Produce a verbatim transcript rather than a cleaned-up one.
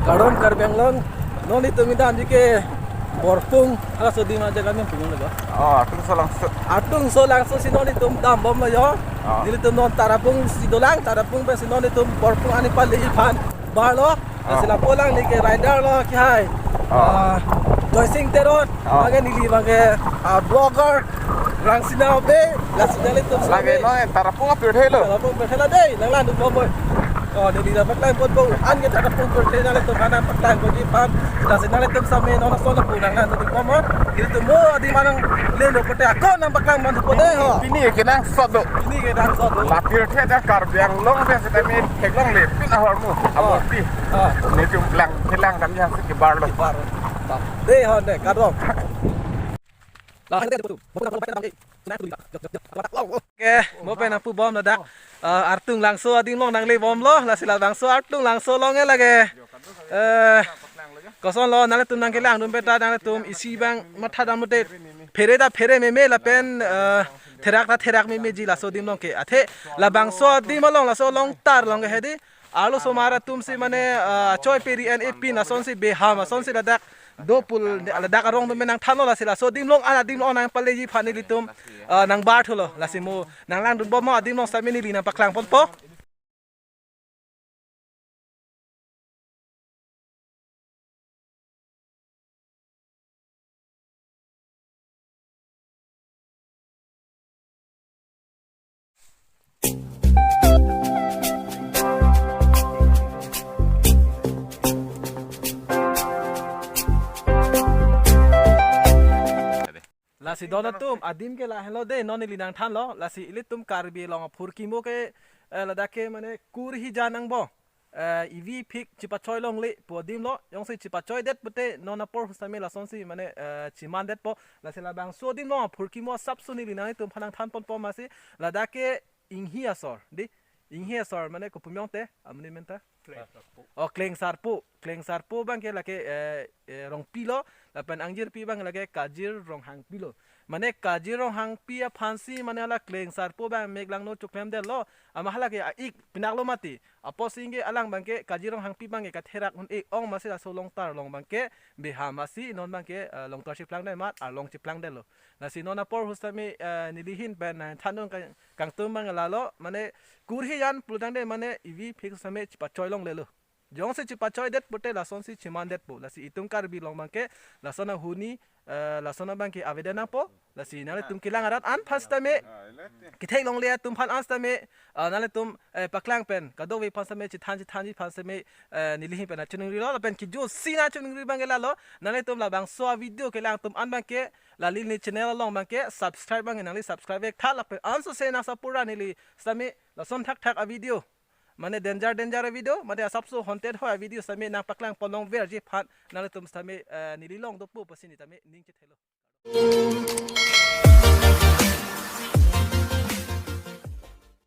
Kardom Karbi Anglong, non itum damji ke Borpung, halaso adim ajaga amen pung lo jo. Oh, Artungso Langso. Artungso Langso si non itum dambomlo jo. Oh. Nelitum non Tarapung si dolang, Tarapung pen si non itum Borpung arni pale iphan barlo. Oh. Lasi lapu alangli ke rider lo kehai. Oh. Ah, Joysing Teron, Oh. lake neli abangke, ah, vlogger, Rangsina Bey, lasi nanglitum Lake same. non Tarapung apirthe lo. Tarapung pirthe lo dei, nanglang dun bomlo. Oh, neli nangpaklang ponpo, an ke Tarapung pirthe nanglitum aphan nangpaklang ponji aphan. Lasi nanglitum same non ason lapu nanglang dun bomlo. Ilitum mo adim anang lelo pote ako nangpaklang ponpo dei ho. Pini ke nangsot do. Pini ke nangsot do. La pirthe ta Karbi Anglong pen setame theklongle pin ahormu. Oh. Amorpi. Oh. Nelitum lang kelang damji si kebarlo. Bar. Dei ho dei, kardom. Oke, mo pen nangpubom ladak. Eh, Artung Langso adim along nanglebomlo, lasi labangso Artung Langso along ke lake. Eh, kosonlo, nanglitum nangkelang dun pen ta nanglitum isi abang matha dam mute. Phere ta phere meme lapen, eh, therak ta therak memeji laso adim along ke. Athe labangso adim along laso along tar along ke hedi. Arlosomar atum si mane, ah, choi peri an epin asonsi beham asonsi ladak do pu ladak arong do menang thanlo lasi laso adim along an adim along nangpaleji aphan nelitum, ah, nangbar thulo lasi mo nanglang dun bomlo adim along same neli nangpaklang ponpo. Lasi don atum adim ke lahenlo dei, non neli nangthanlo. Lasi ilitum Karbi along aphurkimo ke, eh, ladak ke mane kurhi jan angbong, eh, ivi phik chipachoi longle pu adim lo. Jongsi chipachoidet pute non apor husame lasonsi mane, eh, chimandetpo. Lasi labangso adim along aphurkimo asapso neli nanglitum aphan nangthan ponpo masi. Ladak ke Inghi asor, dei. Inghi asor mane kopi mong te, amonit amen ta? Kleng Sarpo. Oh, Kleng Sarpo. Kleng Sarpo abangke lake, eh, eh, Rongpi lo, lapen angjirpi abang lake Kajir Ronghangpi lo. Mane Kajir Ronghangpi aphansi mane hala Kleng Sarpo abang mek langno choklemdetlo. Ama hala ke a-ik pinaklo mati. Apotsi ke alang abangke Kajir Ronghangpi abangke katherak un-e ong masi laso along tar along abangke beham masi non abangke, eh, along tar chiplangdet mat, arlong chiplangdetlo. Lasi non apor husame, eh, neli ahin pen nangthan dun kang-, kangtum abang lalo, mane kurhi jan pulotangte mane ivi phik same chipachoi longlelo. Jongsi chipachoidet pute lasonsi chimandetpo. Lasi itum Karbi along abangke lason ahuni, eh, lason abangke avedet nangpo. Lasi nanglitum kelang arat an aphan sitame, kethek longle atum aphan an sitame, eh, nanglitum, eh, paklang pen kadokave aphan sitame chithan chithanji aphan sitame, eh, neli ahin pen nangchiningrilo lapen kejutsi nangchiningri abangke lalo. Nanglitum labangso avideo kelang atum an abangke, lali neli channel along abangke subscribe abangke nangli subscribe vektha lapen anso se nang support ra neli sitame lason thakthak avideo, mane danger danger avideo, mane asapso haunted hoi avideo sitame nangpaklang pon longverji aphan nanglitum sitame, eh, neli along dopo pusi neli tame ning chethelo.